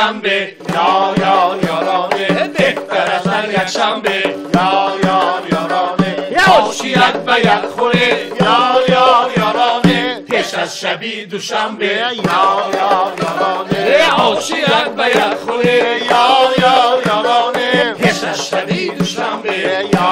душанбе, ёр ёр ёроне, беҳтар аз ҳар якшанбе, ёр ёр ёроне, оши як ба як хӯре, ёр ёр ёроне, пеш аз шаби душанбе, ёр ёр ёроне, оши як ба як хӯре, ёр ёр ёроне, пеш аз шаби душанбе,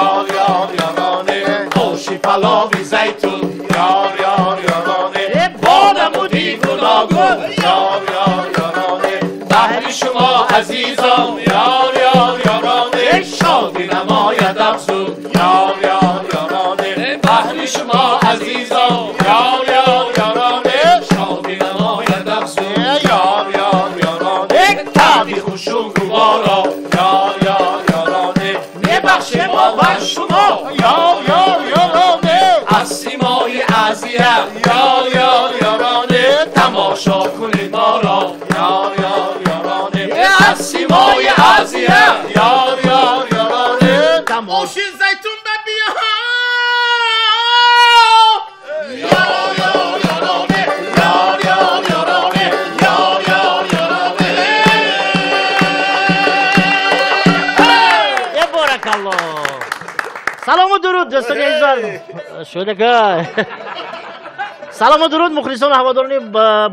ёр ёр ёроне, оши палови зайтун, ёр ёр ёроне, бо намуди гуногун, ёр ёр ёроне, баҳри шумо азизон, ёр ёр ёроне, шодӣ намояд афзун, ёр ёр ёроне, баҳри шумо азизон, ёр ёр ёроне, шодӣ намояд афзун, ёр ёр ёроне, таъби хушу гуворо, ёр ёр ёроне, мебахшем мо бар шумо, ёр ёр ёроне, аз симои Азия, ёр ёр ёроне, тамошо кунед моро, ёр ёр ёроне, аз симои Азия, ёр ёр ёроне, Оши зайтун ба биё. Ёр ёр ёроне, ёр ёр ёроне, ёр ёр ёроне. Э, боракалло! Салому дуруд, дӯстони азизон. Шудага. Салому дуруд, мухлисон, ҳаводорони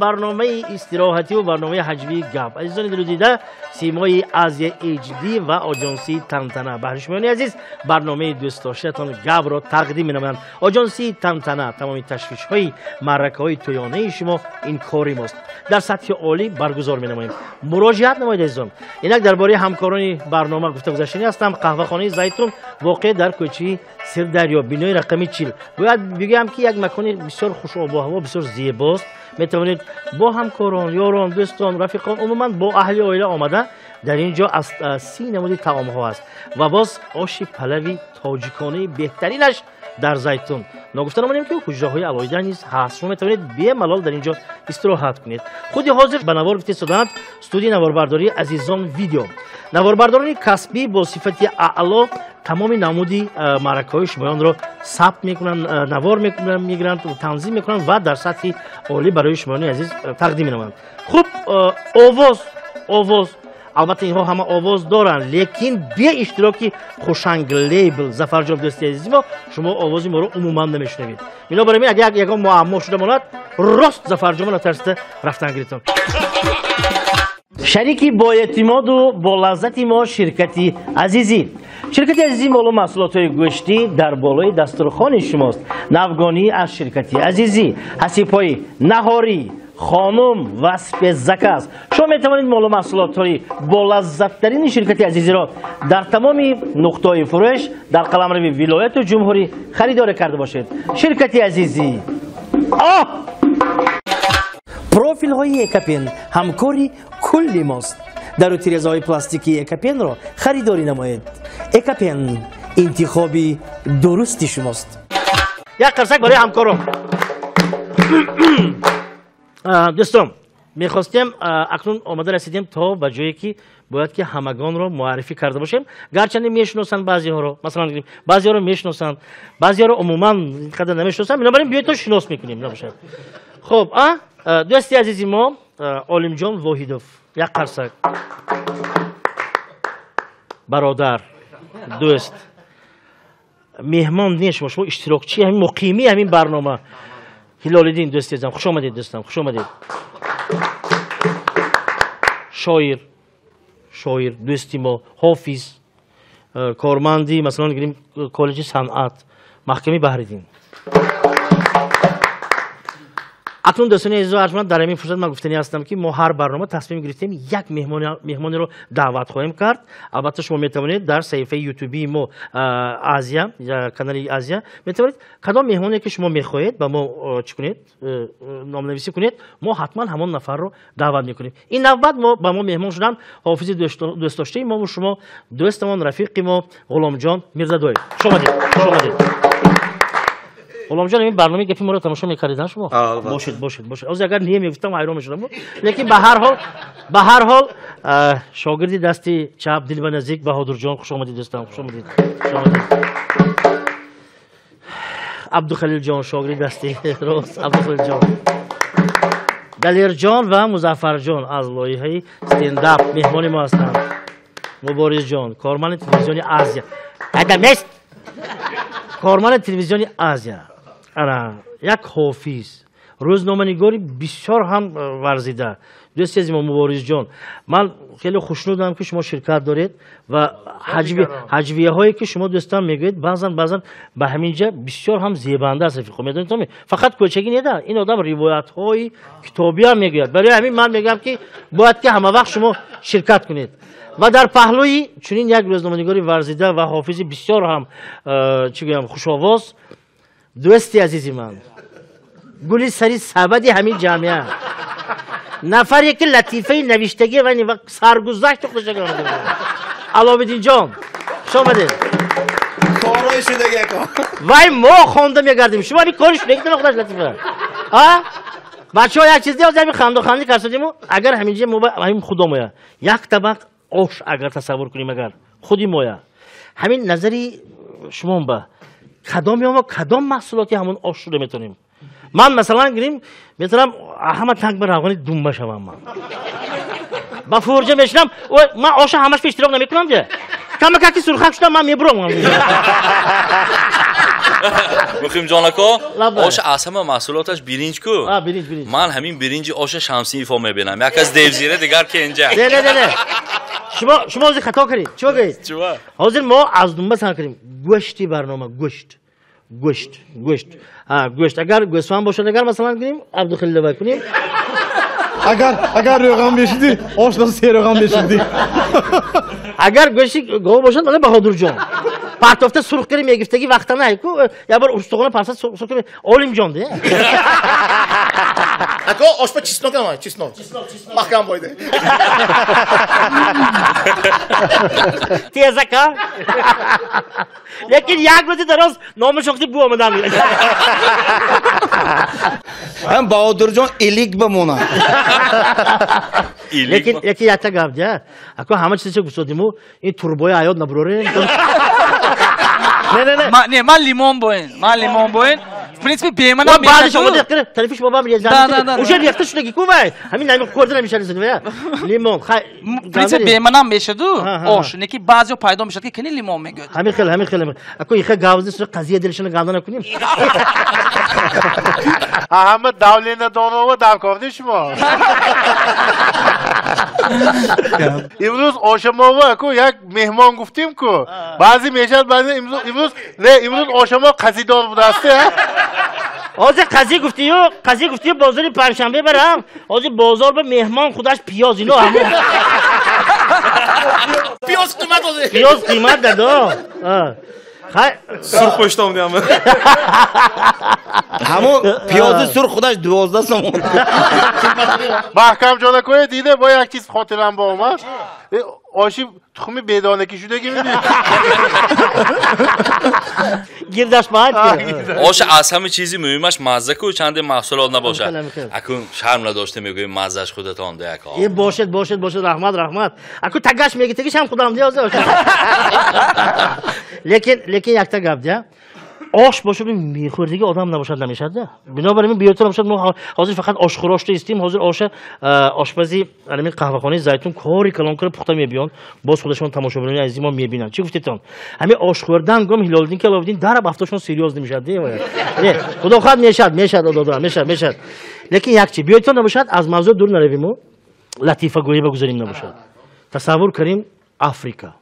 барномаи истироҳативу барномаи ҳаҷвии «Гап». Азизони дилудида, симои Азия HD ва оҷонсии «Тантана» баҳри шумоёни азиз барномаи дӯстдоштаатон «Гапро» тақдим менамоянд. Оҷонсии «Тантана» тамоми ташвишҳои маъракаҳои тӯёнаи шумо ин кори мост. Дар сатҳи олӣ баргузор менамоем. Муроҷиат намоед, азизон. Инак дар бораи ҳамкорони барнома гуфта гузаштанӣ ҳастам. Қаҳвахонаи «Зайтун» воқеъ дар кӯчаи Сирдарё, бинои рақами 40. Бояд бигӯям, ки як макони бисёр хушобуҳаво, бисёр зебост. Метавонед бо ҳамкорон, ёрон, дӯстон, рафиқон, умуман бо аҳли оила омада, дар ин ҷо аз 30 намуди таомҳо аст ва боз оши палави тоҷиконаи беҳтаринаш дар «Зайтун». Ногуфта намонем, ки ҳуҷраҳои алоҳида низ ҳаст. Шумо метавонед бемалол дар ин ҷо истироҳат кунед. Худи ҳозир ба навор гирифта студияи наворбардории «Азизон Видео». Наворбардорони касбӣ бо сифати аъло тамоми намуди маъракаҳои шумоёнро сабт мекунанд, навор мегиранд, танзим мекунанд ва дар сатҳи олӣ барои шумоёни азиз тақдим менамоянд. Хуб, овоз, албатта, инҳо ҳама овоз доранд, лекин бе иштироки «Хушанг Лейбл» Зафарҷон, дӯсти азизи мо, шумо овози моро умуман намешунавед. Бинобар ин, агар ягон муаммо шуда монад, рост Зафарҷонро натарсида рафтан гиритон. Шарики боэътимоду болаззати мо ширкати «Азизӣ». Ширкати «Азизӣ» молу маҳсулотҳои гӯштӣ дар болои дастурхони шумост. Навгонӣ аз ширкати «Азизӣ», ҳасибҳои наҳорӣ, хонум ва спецзаказ. Шумо метавонед молу маҳсулотҳои болаззаттарини ширкати «Азизиро» дар тамоми нуқтаҳои фурӯш дар қаламрави вилояту ҷумҳурӣ харидорӣ карда бошед. Ширкати «Азизӣ». Оҳ, профилҳои «Экапен» ҳамкори кулли мост. Дару тирезаҳои пластикии «Экапенро» харидорӣ намоед. «Экапен» интихоби дурусти шумост. Як қарсак барои ҳамкорон. Дӯстон, мехостем, акнун омада расидем то ба ҷое, ки бояд ки ҳамагонро муаррифӣ карда бошем. Гарчанде мешиносанд баъзеҳоро, масалан, баъзеҳоро мешиносанд, баъзеҳоро умуман қадар намешиносанд. Бинобар ин биёед, то шинос мекунем, набошад. Хуб, а дӯсти азизи мо Олимҷон Воҳидов, як қарсак. Бародар, дӯст, меҳмон не, шумо иштирокчии ҳамин муқимии ҳамин барнома. Ҳилолиддин, дӯсти азизам, хуш омадед, дӯстам, хуш омадед. Шоир, дӯсти мо, ҳофиз, корманди, масалан гирем, коллеҷи санъат Маҳками Баҳриддин. Акнун, дӯстони азизу арҷманд, дар ҳамин фурсат ман гуфтанӣ ҳастам, ки мо ҳар барнома тасмим гирифтем, як меҳмонеро даъват хоҳем кард. Албатта, шумо метавонед дар саҳифаи ютубии мо Азия, канали Азия, метавонед кадом меҳмоне ки шумо мехоҳед, ба мо чӣ кунед, номнависӣ кунед, мо ҳатман ҳамон нафарро даъват мекунем. Ин навбат ба мо меҳмон шуданд ҳофизи дӯстдоштаи мову шумо, дӯстамон, рафиқи мо Ғуломҷон Мирзадоев. Хуш омадед, хуш омадед, Ғуломҷон. Ин барномаи «Гапи» моро тамошо мекардед шумо? Бошед, бошед, бошед. Ҳозир агар не мегуфтам, ҳайрон мешудам. Лекин ба ҳар ҳол шогирди дасти чап, дил ба наздик Баҳодурҷон, хуш омадед, дӯстам, хуш омадед, хуш омадед. Абдухалилҷон, шогирди дасти рост Абдухалилҷон. Далерҷон ва Музаффарҷон аз лоиҳаи стендап меҳмони мо ҳастанд. Муборизҷон, корманди телевизиони Азия. Адамест! Корманди телевизиони Азия. Ана, як ҳофиз, рӯзноманигори бисёр ҳам варзида. Дӯсти азизи мо Муборизҷон, ман хеле хушнудам, ки шумо ширкат доред ва ҳаҷвияҳое, ки шумо дӯстон мегӯед, баъзан ба ҳамин ҷа бисёр ҳам зебанда аст, рафиқо. Медонед, то фақат кӯчагӣ не, да ин одам ривоятҳои китобӣ ҳам мегӯяд. Барои ҳамин ман мегӯям, ки бояд ки ҳама вақт шумо ширкат кунед. Ва дар паҳлӯи чунин як рӯзноманигори варзида ва ҳофизи бисёр ҳам чӣ гӯям хушовоз, дӯсти азизи ман, гули сари сабади ҳамин ҷамъия, нафаре ки латифаи навиштагӣ ва саргузашти худашро Аловиддинҷон, хуш омадед. Корҳои шудаги ако. Вай мо хонда мегардем, шумо ҳамин кори шудагитона худаш латифа. А? Бачаҳо як чиз диҳад, ҳамин хандохандӣ кардему, агар ҳамин ҷо мо ҳамин худо моя, як табақ ош агар тасаввур кунем, агар худи моя, ҳамин назари шумо ба кадом ё мо кадом маҳсулоти ҳамон ош шуда метавонем? Ман масалан гирим, метавонам ҳама танг ба равғани думба шавам ман. Ба фурҷа мешинам, ман оша ҳамаш пеш иштирок намекунам де. Камакаки сурхак шудам, ман мебурам. Муқимҷон ако, оша аз ҳама маҳсулоташ биринҷ ку. Биринҷ, биринҷ. Ман ҳамин биринҷи оша Шамсиевро мебинам. Як аз девзира, дигар кенҷа. Не, не, не, не. Шумо ҳозир хато кардед. Чӣ гӯед? Чӣ? Ҳозир мо аз думба сар кардем. Гӯшти барнома, гӯшт. Гӯшт, гӯшт. Гӯшт. Агар гӯсфанд бошад, агар масалан гирем, Абдухалилова кунем. Агар рӯған мешуди, ош ба се рӯған мешуди. Агар гӯшти гов бошад, мана Баҳодурҷон. Партофта сурх кардем, мегифтаги вақтана ку, я бор устухона парса сурх кардем. Олимҷон, де. Ако ош ба чеснок намай, чеснок. Маҳкам бойде. Тезака. Лекин як рӯзи дароз номи шохти бу омадам. Ҳам Баҳодурҷон элик бимонад. Лекин якта гап, де. Ако ҳама чизе гуфтодиму, ин турбои ҳаёт набурорем. Не, не, не. Не, ман лимон боин. Ман лимон боин. В принципе, беманам мешавад. Тарифиш бобам резан. Уже рехта шудаги ку вай. Ҳамин нами хӯрда намешавад. Лимон. В принципе, беманам мешаду ош. Неки баъзеҳо пайдо мешавад, ки кани лимон мегӯяд. Ҳамин хел, ҳамин хел. Ако иха гавзи сура қазия дилшона гавда накунем. Ҳама давлена донова дар корди шумо. Имрӯз ошамова аку як меҳмон гуфтим ку. Баъзе мешавад, баъзе имрӯз не, имрӯз ошамо қазидор будааст. Ҳозир қазӣ гуфтию, қазӣ гуфтию бозори панҷшанбе барам. Ҳозир бозор ба меҳмон худаш пиёз ино ҳамон. Пиёз қимат ҳозир. Пиёз қимат дадо. Хай сурх пӯштом диям. Ҳамон пиёзи сурх худаш 12 сомон. Маҳкамҷон акоя дида бо як чиз хотирам ба омад. Оши тухми бедонакӣ шудаги мебинед. Гирдаш баъд. Оша аз ҳама чизи муҳимаш мазза ку, чанде маҳсулот набошад. Акун шарм надошта мегӯем маззаш худатон де ако. Е бошед, бошед, бошед, раҳмат, раҳмат. Аку тагаш мегитагиш ҳам худам де оза. Лекин якта гап де. Ош бошад, мехӯрдиги одам набошад намешад. Бинобар ин биётар бошад, мо ҳозир фақат ошхӯрошта истем, ҳозир оша ошпази ҳамин қаҳвахонаи Зайтун кори калон кара пухта мебиён, боз худашон тамошобинони азизи мо мебинанд. Чӣ гуфтетон? Ҳамин ош хӯрдан гом Ҳилолиддин ки Аловиддин дараб афтошон серьёз намешад. Не, худо хоҳад мешад, мешад, ододра, мешад, мешад. Лекин як чи биётон набошад, аз мавзӯъ дур наравиму, латифагӯӣ багузарем набошад. Тасаввур карем Африка.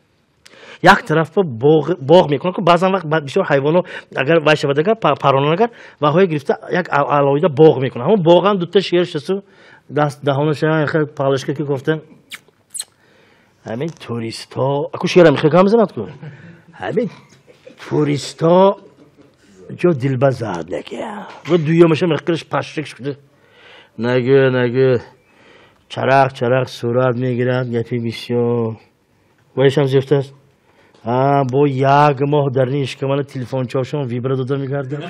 Як тараф боғ мекунад, ки баъзан вақт бисёр ҳайвонҳо агар вай шавад, агар паронан агар ваҳое гирифта як алоҳида боғ мекунад. Ҳамон боғам дута шер шасу даст даҳонаша хел палашка ки гуфта ҳамин туристҳо, аку шерам хел гам занад ку. Ҳамин туристҳо ҷо дилба зад неки. Ва дуюмаша мехкириш пашшик шуда. Нагӯ, нагӯ. Чарақ, чарақ сурат мегирад, гапи бисёр. Вайшам зифтааст. Бо як моҳ дар ин ишкамала телефончаошон вибра дода мегардад.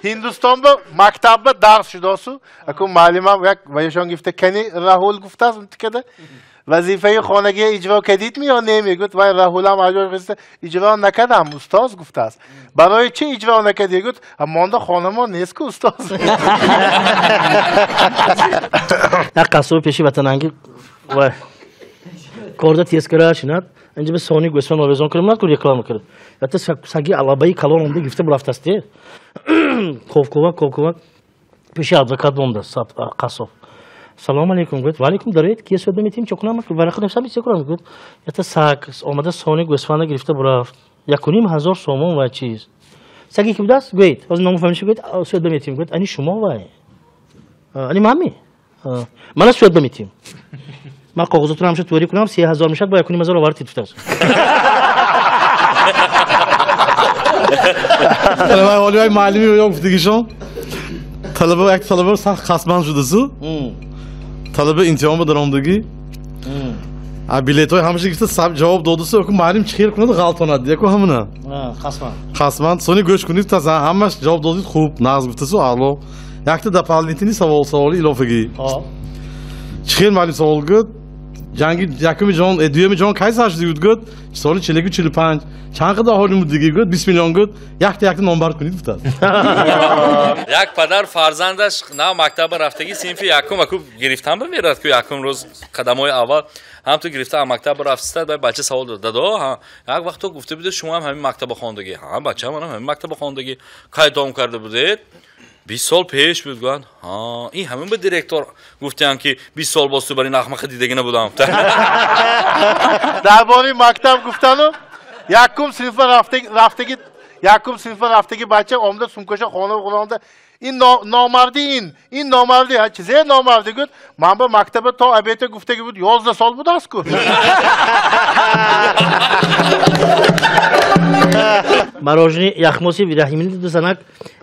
Ҳиндустонба мактабба дарс шудосу. Аку муаллимам як вайшон гифта кани Раҳул гуфтааст унтикада. Вазифаи хонагӣ иҷро кардид ё не? Мегӯяд вай Раҳулам аҷоиб иҷро накардам, устоз гуфтааст. Барои чӣ иҷро накардӣ? Гуфт монда хонамо нест ку устоз. Як қассоби пеши ватананги вай корда тезкара шинад. Инҷа сони гӯсфанд овезон кардам, ку реклама кард. Ята саги алабаи калон омда гирифта бурафтааст. Ковкова, ковкова пеши адвокат мондааст қассоб. Салом алейкум, гуфт. Ва алейкум, дароед, ки суд метим, чӣ кунам? Варақа нависам, чӣ кунам? Гуфт. Ята саг омада сони гӯсфанда гирифта бурафт. 1500 сомон ва чиз. Саги ки будааст? Гӯед. Ҳозир ному фамилияш гӯед, суд метим. Гуфт, ани шумо вай. Ани мами? Мана суд метим. Ман коғозотро ҳамша тӯрӣ кунам, 3000 мешавад, бо 1500 овард тифтааст. Вай вай муаллими ё гуфтагишон. Талаба як талаба сахт қасман шудасу. Талаба имтиҳон ба даромадагӣ. А билетҳои ҳамаша гирифта ҷавоб додасу, ку муаллим чӣ хел кунад ғалтонад, яку ҳамуна. Қасман. Қасман, сони гӯш кунед, та ҳамаш ҷавоб додид хуб, нағз гуфтасу, аъло. Якта дополнительный савол, саволи иловагӣ. Чӣ хел муаллим савол гуфт? Ҷанги якуми ҷон, дуюми ҷон кай сар шуд гуфт? Соли 41-45. Чанд қадар аҳолӣ муддагӣ гуфт? 20 миллион гуфт. Якта якта номбар кунед гуфтааст. Як падар фарзандаш нав мактаба рафтагӣ синфи якум аку гирифтан бимерад ку якум рӯз қадамҳои аввал ҳам ту гирифта мактаба рафтиста баъд бача савол дод: дадо, як вақт то гуфта будед шумо ҳам ҳамин мактаба хондагӣ. Ҳа, бача, манам ҳамин мактаба хондагӣ. Кай тамом карда будед? 20 сол пеш буд. Гуфтанд, ҳа, ин ҳамин ба директор гуфтанд ки 20 сол боз ту барои нахмаха дидагӣ набудам. Дар бораи мактаб гуфтану якум синфа рафтагӣ, якум синфа рафтагӣ бача омада сумкаша хона хонда ин номардӣ, ин номардӣ, ҳа чизе номардӣ гуфт. Ман ба мактаба то обеда гуфтагӣ буд 11 сол будааст ку. Мороженое яхмоси Раҳимини ду занак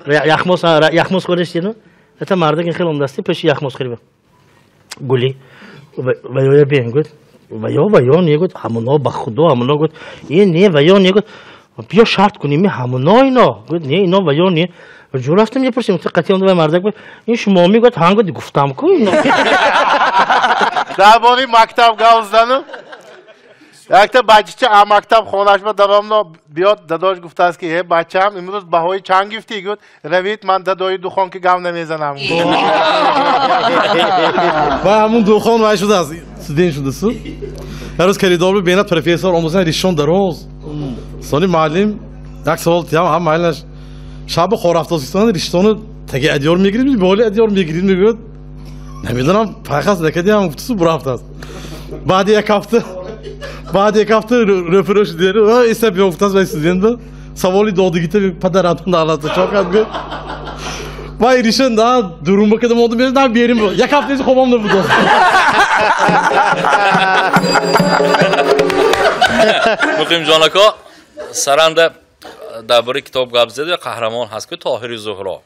яхмос яхмос хӯрдастину. Это мардак ин хел омадасти пеши яхмос хӯрда. Гули ва ё бен гуфт. Ва ё ва ё не гуфт, ҳамоно ба худо ҳамоно гуфт. Ин не ва ё не гуфт. Биё шарт кунем ҳамоно ино. Гуфт не ино ва ё не. Ҷо рафтем мепурсем, қатъи он мардак гуфт ин шумо мегӯяд ҳан гуфт гуфтам ку ино. Дар бораи мактаб гап заданум. Якта бачача а мактаб хонашба даромно биёд дадош гуфтааст ки э бачаам имрӯз баҳои чанд гирифтӣ? Гуфт равид ман дадои духон ки гап намезанам. Ва ҳамун духон вай шудааст, студент шудасу. Ҳар рӯз коридор бинад профессор омӯзан ришон дароз. Сони муаллим як савол тиям ҳам муаллимаш шаби хорафтозистон риштону таги адёр мегирид, боли адёр мегирид, мегӯяд намедонам пайхас накардиам гуфтасу бурафтааст. Баъди як ҳафта баъд як ҳафта рӯпӯрӯ шудеру эса биёфтааст вай студент саволи додигита падаратон давлата чо кард гуфт вай ришон да дурум бакада мондум на берим як ҳафта эси хобам набуд. Муқимҷон ака саранда дар бораи китоб гап зада қаҳрамон ҳаст ку Тоҳири Зуҳро.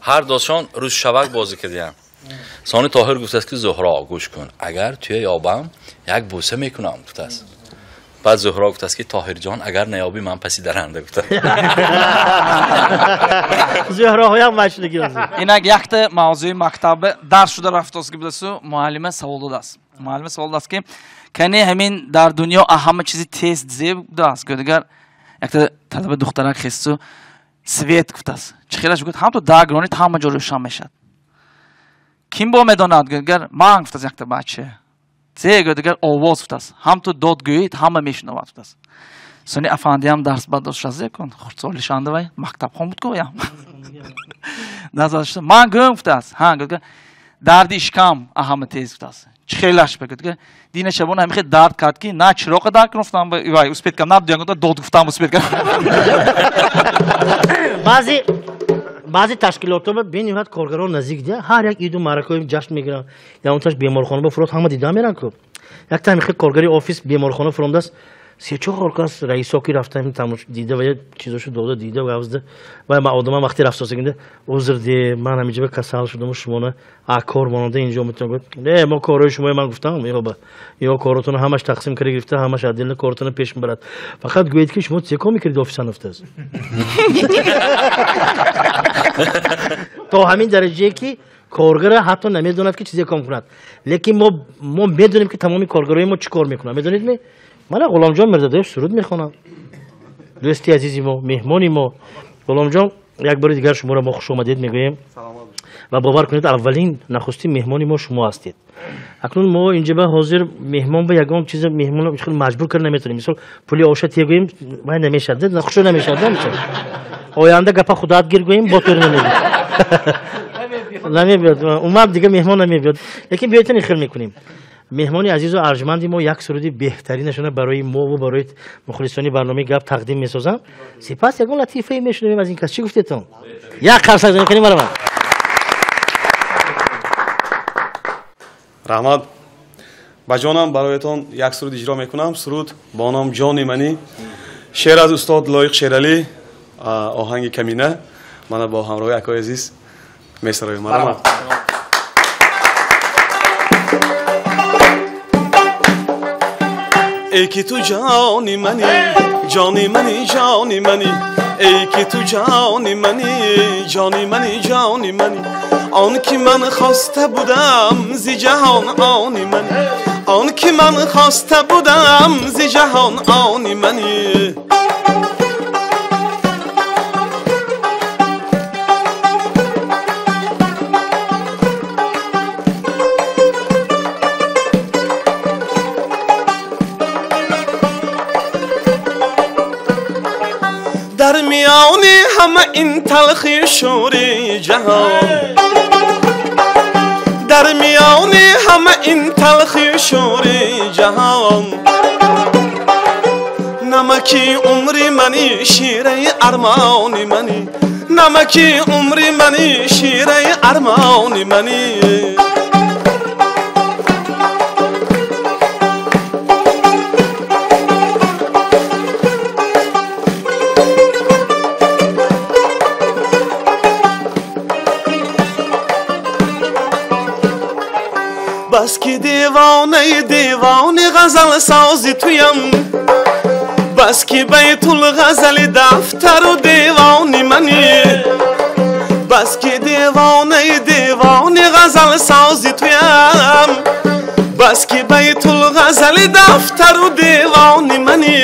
Ҳар дошон рӯзшавак бозӣ кардиям. Сони Тоҳир гуфтааст ки Зуҳро гӯш кун, агар туя ёбам як бӯса мекунам гуфтааст. Баъд Зуҳро гуфтааст ки Тоҳирҷон агар наёбӣ ман паси даранда гуфтааст. Зуҳроҳоям машдагӣ. Инак якта мавзӯи мактаба дарс шуда рафтост ки будасу муаллима савол додааст. Муаллима савол додааст ки кане ҳамин дар дунё ҳама чизи тез зеб будааст. Гӯдигар якта талаба духтарак хесту свет гуфтааст. Чӣ хелаш гуфт ҳам то дагронит ҳама ҷо рӯшан мешавад. Ким бо медонад? Гӯдигар ман гуфтааст якта бача. Зе гӯдигар овоз гуфтааст. Ҳам ту дод гӯед ҳама мешунавад гуфтааст. Сони афандиам дарс бад дошт кун хурдсолишанда вай мактабхон буд ку ям. Дарс бад дошт ман гӯм гуфтааст. Ҳа гӯдигар дарди ишкам ҳама тез гуфтааст. Чӣ хелаш ба гӯдигар дина шабона ҳамин хел дард кард ки на чироқа дард кунам вай успет кардам на дуян дод гуфтам успет кардам. Баъзе ташкилотҳо бениҳоят коргарон наздик дия ҳар як иду маъракаҳои ҷашн мегиранд. Ягонташ беморхона ба фурод ҳама дида меранд ку. Якта ҳамин хел коргари офис беморхона фуромдааст. Се-чор кас раисо ки рафтан тамош дида ва чизошо дода дида ва авзда ва ма одамам вақти рафтосагинда узр де ман ҳамиҷа ба касал шудам шумона а кор монда инҷо метавон гуфт не мо корҳои шумоя ман гуфтам ёба ё коротона ҳамаш тақсим карда гирифта ҳамаш отдельно коротона пеш мебарад фақат гӯед ки шумо чӣ кор мекардед офисан уфтаз. То ҳамин дараҷае ки коргара ҳатто намедонад ки чизе кор кунад. Лекин мо медонем ки тамоми коргарои мо чӣ кор мекунанд. Медонед ми? Мана Ғуломҷон Мирзадоев суруд мехонад. Дӯсти азизи мо, меҳмони мо. Ғуломҷон, як бори дигар шуморо мо хуш омадед мегӯем. Ва бовар кунед, аввалин нахустин меҳмони мо шумо ҳастед. Акнун мо инҷа ба ҳозир меҳмон ба ягон чиз меҳмонро хеле маҷбур карда наметавонем. Мисол пули оша тегӯем, вай намешавад, хушу намешавад. Оянда гапа худат гир гӯем, бо тур намегӯем. Намебиёд. Умуман дига меҳмон намебиёд. Лекин биёед ин хел мекунем. Меҳмони азизу арҷманди мо як суруди беҳтаринашона барои мо ва барои мухлисони барномаи гап тақдим месозам. Сипас ягон латифае мешунавем аз ин кас. Чӣ гуфтетон? Як қарсак занем кунем барои ман. Раҳмат. Ба ҷонам бароятон як суруд иҷро мекунам. Суруд бо ном Ҷони манӣ. Шеър аз устод Лоиқ Шералӣ, оҳанги Камина. Мана бо ҳамроҳи акои азиз месароем. Марҳамат. Эй ки ту ҷони манӣ, ҷони манӣ, ҷони манӣ. Эй ки ту ҷони манӣ, ҷони манӣ, ҷони манӣ. Он ки ман хоста будам зи ҷаҳон они манӣ. Он ки ман хоста будам зи ҷаҳон они манӣ. Дар миёни ҳама ин талхи шӯри ҷаҳон, дар миёни ҳама ин талхи шӯри ҷаҳон, намаки умри мани шираи армони мани, намаки умри мани шираи армони мани. Бас ки девонаи девони ғазалсози туям, бас ки байтулғазали дафтару девони мани, бас ки девонаи девони ғазалсози туям, бас ки байтулғазали дафтару девони мани.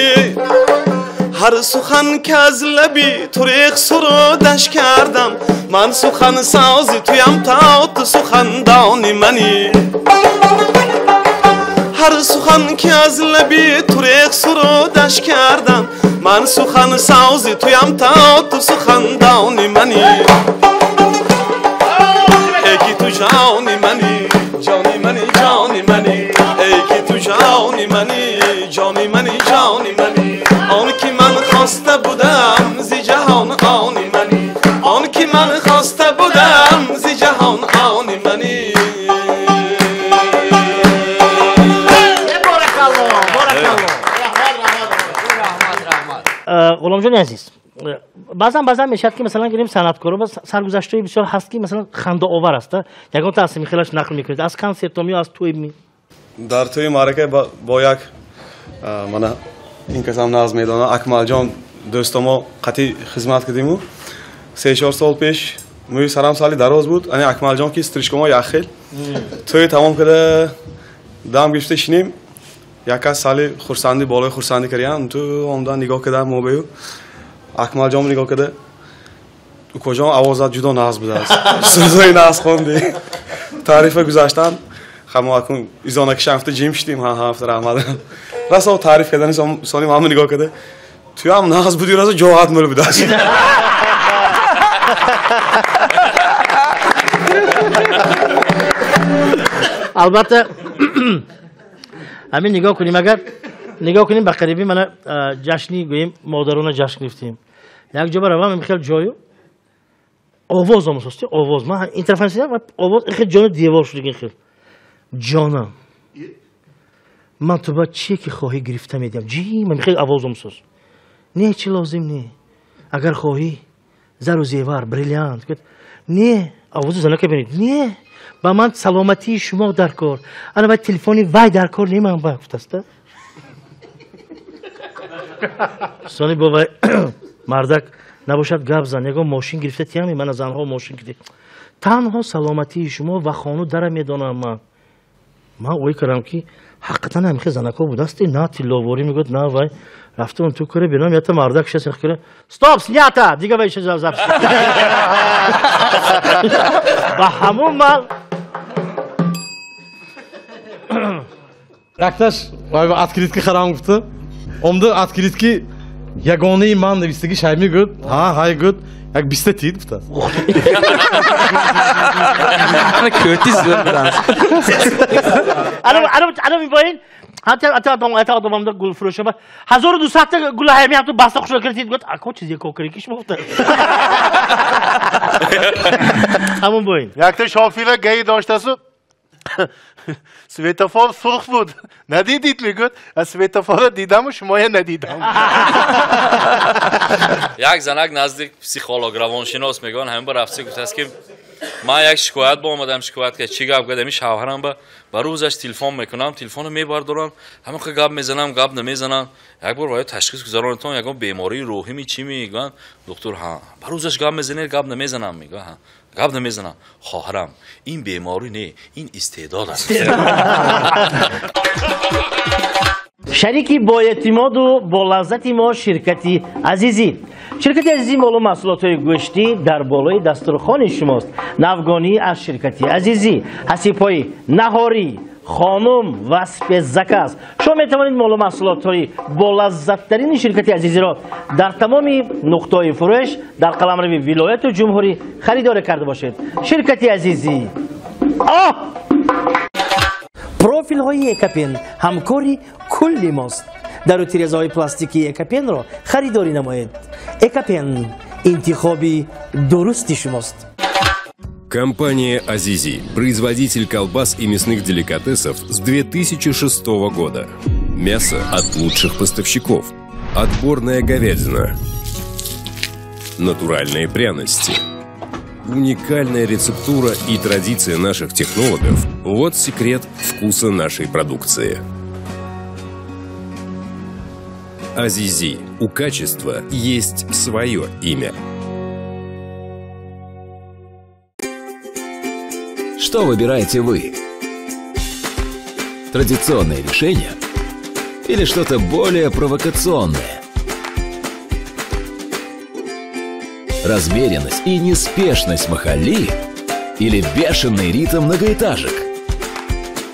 Ҳар сухан ки аз лаби ту рех сурудаш кардам, ман сухансози туям то ту сухандони мани. Ҳар сухан ки аз лаби ту рех сурудаш кардам, ман сухансози туям то ту сухандони мани. Эй ки ту ҷони мани, ҷони мани, ҷони мани. Эй ки ту ҷони мани, ҷони мани, ҷони мани. Он ки ман хоста будам зи ҷаҳон они мани, он ки ман хоста будам зи ҷаҳон они мани. Ғуломҷони азиз, баъзан мешавад ки масалан гирем санъаткоро саргузаштҳои бисёр ҳаст ки масалан хандаовар аст. Ягон та аз михелаш нақл мекунед аз консертом ё аз тӯй? Дар тӯи маърака бо як мана ин касам нағз медонад, Акмалҷон дӯстомо қатъи хизмат кардиму 3-4 сол пеш мӯи сарам сали дароз буд. Ани Акмалҷон ки стрижкомо як хел тӯи тамом карда дам гирифта шинем, як кас сали хурсандӣ болои хурсандӣ кардиям, ту омдан нигоҳ карда мобею Акмалҷон нигоҳ карда, укоҷон овозат ҷудо нағз будааст, сӯзои нағз хонди. Таърифа гузаштан хамо акун изонакишам ҳафта ҷим шудим, ҳа ҳафта раҳмат. Расо таъриф кардани сони ҳама нигоҳ карда, туям нағз буди, расо ҷоҳат мӯл будааст. Албатта ҳамин нигоҳ кунем, агар нигоҳ кунем ба қариби мана ҷашни гӯем модарона ҷашн гирифтем. Як ҷо баравам ин хел ҷою овоз омӯзости, овоз. Ман ин тараф овоз ин хел ҷону девор шуд, ин хел. Ҷонам. Ман ту ба чие ки хоҳӣ гирифта медиҳам. Ҷи, ман хеле овозум соз. Не, чи лозим не. Агар хоҳӣ зару зевар, бриллиант. Не, овози занака бинед. Не, ба ман саломатии шумо дар кор. Ана ба телефони вай дар кор не, ман ба гуфтаста. Сони бо мардак набошад гап зан, ягон мошин гирифта тиям, мана занҳо мошин гирифта. Танҳо саломатии шумо ва хону дара медонам ман. Ман ой кардам ки ҳақиқатан ҳамихе занако будаст, на тилловорӣ мегӯяд, на вай. Рафтам ту куре бинам, ята мардак шаст куре. Стоп, снято! Дига вай шаст запись. Ба ҳамон ман Якташ вай открытки харам гуфта. Омда открытки ягонаи ман навистаги шай мегӯяд. Ҳа, ҳай гӯяд. Як биста тид гуфта. Кӯти зӯр будааст. Ана мебоин ҳатто одамамда гулфурӯша 1200 гул ҳами ҳамту баста хушро кирдид гуфт, ако чизе кокирикиш муфта. Ҳамон боин. Якта шофира гаи доштасу светофор сурх буд. Надидид мегӯяд, аз светофорро дидаму шумоя надидам. Як занак наздик психолог, равоншинос мегӯянд, ҳамин ба рафтси гуфтааст ки ман як шикоят ба омадам, шикоят ки чӣ гап гад, ҳамин шавҳарам ба рӯзаш телефон мекунам, телефонро мебардорам, ҳамин ха гап мезанам, гап намезанам. Як бор бояд ташхис гузаронитон, ягон бемории рӯҳӣ ми чӣ мегӯянд? Доктор, ҳа, ба рӯзаш гап мезанед, гап намезанам, мегӯяд, ҳа. Гап намезанам. Хоҳарам, ин беморӣ не, ин истеъдод аст. Шарики боэътимоду бо лаззати мо ширкати Азизӣ. Ширкати Азизӣ молу маҳсулотҳои гӯштӣ дар болои дастурхони шумост. Навгонӣ аз ширкати Азизӣ, ҳасибҳои наҳорӣ, хонум ва спецзаказ. Шумо метавонед молу маҳсулотҳои болаззаттарини ширкати Азизиро дар тамоми нуқтаҳои фурӯш дар қаламрави вилояту ҷумҳурӣ харидорӣ карда бошед. Ширкати Азизӣ. Оҳ! Профилҳои Экапен ҳамкори кулли мост. Дару тирезаҳои пластикии Экапенро харидорӣ намоед. Экапен интихоби дурусти шумост. Компания «Азизи» – производитель колбас и мясных деликатесов с 2006 года. Мясо от лучших поставщиков. Отборная говядина. Натуральные пряности. Уникальная рецептура и традиция наших технологов – вот секрет вкуса нашей продукции. «Азизи» – у качества есть свое имя. Что выбираете вы? Традиционное решение или что-то более провокационное? Размеренность и неспешность махалли или бешеный ритм многоэтажек?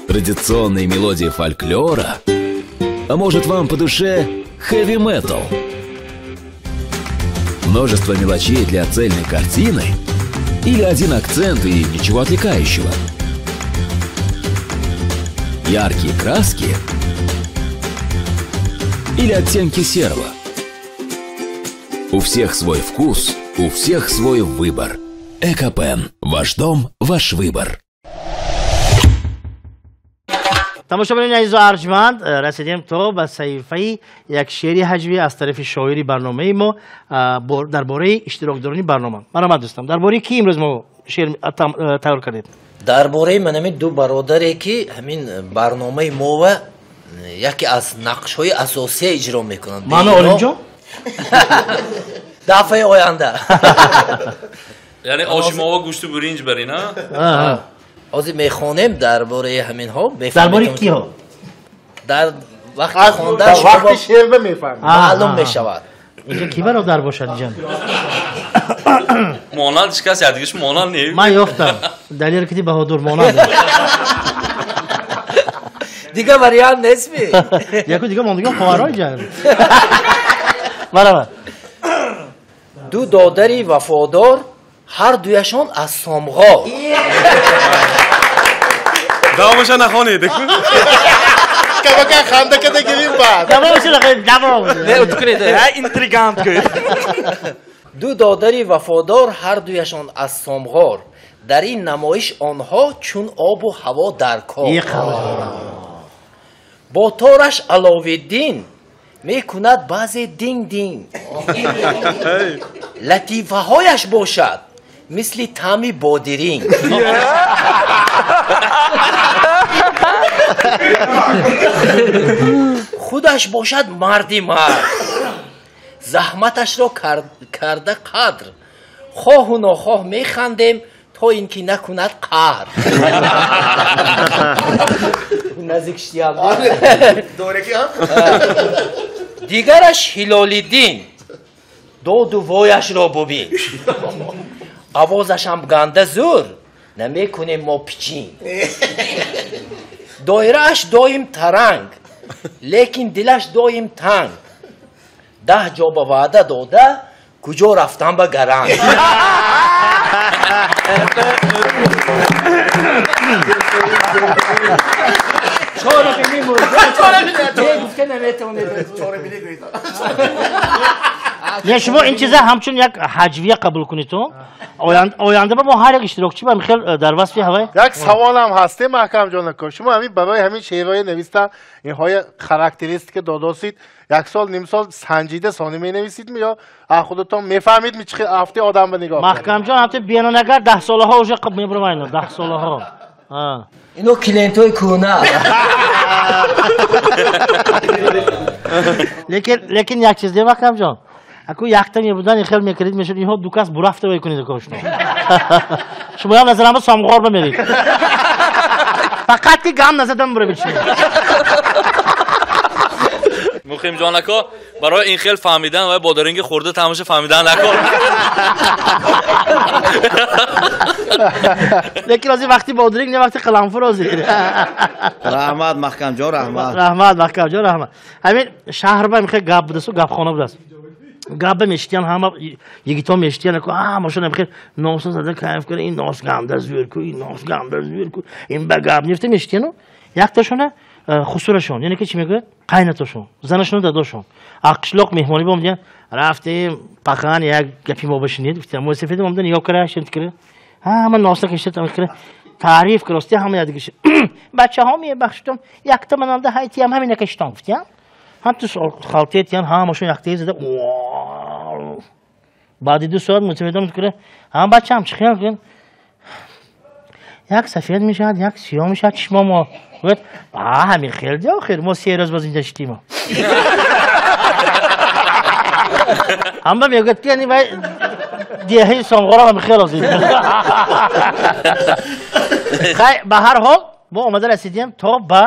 Традиционные мелодии фольклора? А может, вам по душе хэви-метал? Множество мелочей для цельной картины? Или один акцент и ничего отвлекающего? Яркие краски или оттенки серого? У всех свой вкус, у всех свой выбор. Экопен. Ваш дом, ваш выбор. Тамошобинони азизу арҷманд, расидем то ба саҳифаи як шеъри ҳаҷвӣ аз тарафи шоири барномаи мо дар бораи иштирокдорони барнома. Марҳамат дӯстам, дар бораи ки имрӯз мо шеър тайёр кардед? Дар бораи ман ҳамин ду бародаре ки ҳамин барномаи мова яке аз нақшҳои асосия иҷро мекунанд. Ману Олимҷон? Дафъаи оянда. Яъне оши мова гӯшту буринҷ барин, а? Ҳозир мехонем дар бораи ҳаминҳо. Дар бораи киҳо? Дар вақти хондан вақти шеър мефаҳмед. Маълум мешавад. Инҷо ки бародар бошад инҷа? Монанд ҳеч кас якдигаш монанд не. Ман ёфтам. Далер кити Баҳодур монанд. Дигар вариант нестми? Яку дигар мондагон хоҳарҳо инҷа. Марҳамат. Ду додари вафодор ҳар дуяшон аз Сомғор. Давомаша нахонед. Кабака ханда када гирим баъд. Давомаша нахонед, давом. Не, утукунед, ҳа интригант гӯед. Ду додари вафодор ҳар дуяшон аз Сомғор. Дар ин намоиш онҳо чун обу ҳаво дар кор. Бо тораш Аловиддин мекунад баъзе динг-динг. Латифаҳояш бошад мисли таъми бодиринг. Худаш бошад марди мард, заҳматашро карда қадр. Хоҳу нохоҳ механдем то ин ки накунад қаҳр. Наздик шидиям. Дигараш Ҳилолиддин, доду вояшро бубин. Овозашам ганда зур, намекунем мо пичин. Доирааш доим таранг, лекин дилаш доим танг. 10 ҷо ба ваъда дода, куҷо рафтан ба гаранг. Чорабинӣ мурда, гуфта наметавонед. Не, шумо ин чиза ҳамчун як ҳаҷвия қабул кунед. Оянда ба мо ҳар як иштирокчӣ ба михел дар васфи ҳавай. Як саволам ҳаст, Маҳкамҷон ака. Шумо ҳамин барои ҳамин шеърҳои нависта, инҳои характеристика додосид, як сол, ним сол санҷида сони менависид ми ё худатон мефаҳмид ми чӣ ҳафти одам ба нигоҳ кунед? Маҳкамҷон ҳамчун бенонагар 10 солаҳо уже мебуромайно, 10 солаҳо. Ино клиентҳои кӯна. Лекин як чиз де, Маҳкамҷон. Аку якта мебудан хел мекардид мешуд, инҳо ду кас бурафта мекунед кошно. Шумоям назарам ба Самғор бамерид. Фақат ки гам назадам бура бичинед. Муқимҷон ака, барои ин хел фаҳмидан ва бодиринги хӯрда тамоша фаҳмидан накун. Лекин ҳозир вақти бодиринг не, вақти қаламфур ҳозир. Раҳмат Маҳкамҷон, раҳмат. Раҳмат Маҳкамҷон, раҳмат. Ҳамин шаҳр ба мехел гап будасту гапхона будааст. Гапа мешитиян, ҳама йигитон мешитиян, ҳамашон мехел носа зада кайф кунад, ин нос ганда зӯр ку, ин нос ганда зӯр ку, ин ба гап нефта мешитияну якташона хусурашон, яъне ки чӣ мегӯяд? Қайнатошон, занашону дадошон. Қишлоқ меҳмонӣ бо омадиян, рафтем пахан як гапи мо башинед, гуфтам мӯйсафедам омада нигоҳ кара, шент кара, ҳама носа кашида там кара, таъриф карости ҳама ядигиш. Бачаҳо мебахшитам, якта мананда ҳайтиям ҳамина кашитам, гуфтиям. Ҳам ту халтетиян, ҳамашон яктаи зада. Баъди 2 соат мӯйсафедам кара, ҳам бачаам чӣ хел кун? Як сафед мешавад, як сиёҳ мешавад чишмо мо. Гуфт, ҳамин хел ди охир, мо 3 рӯз боз инҷа шидем. Ҳама мегӯяд ки яъне вай деҳаи Самғора ҳам хел озид. Хай, ба ҳар ҳол мо омада расидем то ба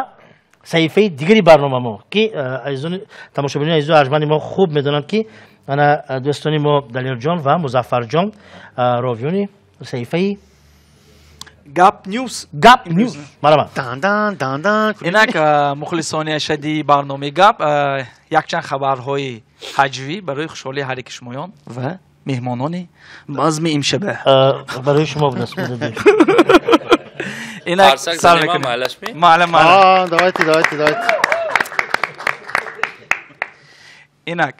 саҳифаи дигари барнома мо, ки азизони тамошобинони азизу арҷманди мо хуб медонанд, ки ана дӯстони мо Далерҷон ва Музаффарҷон ровиёни саҳифаи Гап Ньюс. Гап Ньюс. Марҳамат. Дан дан дан дан. Инак мухлисони ашадии барномаи Гап якчанд хабарҳои ҳаҷвӣ барои хушҳолии ҳар яки шумоён ва меҳмонони базми имшаба. Барои шумо будааст. Инак сар мекунем. Маълум, маълум. Давайте, давайте, давайте. Инак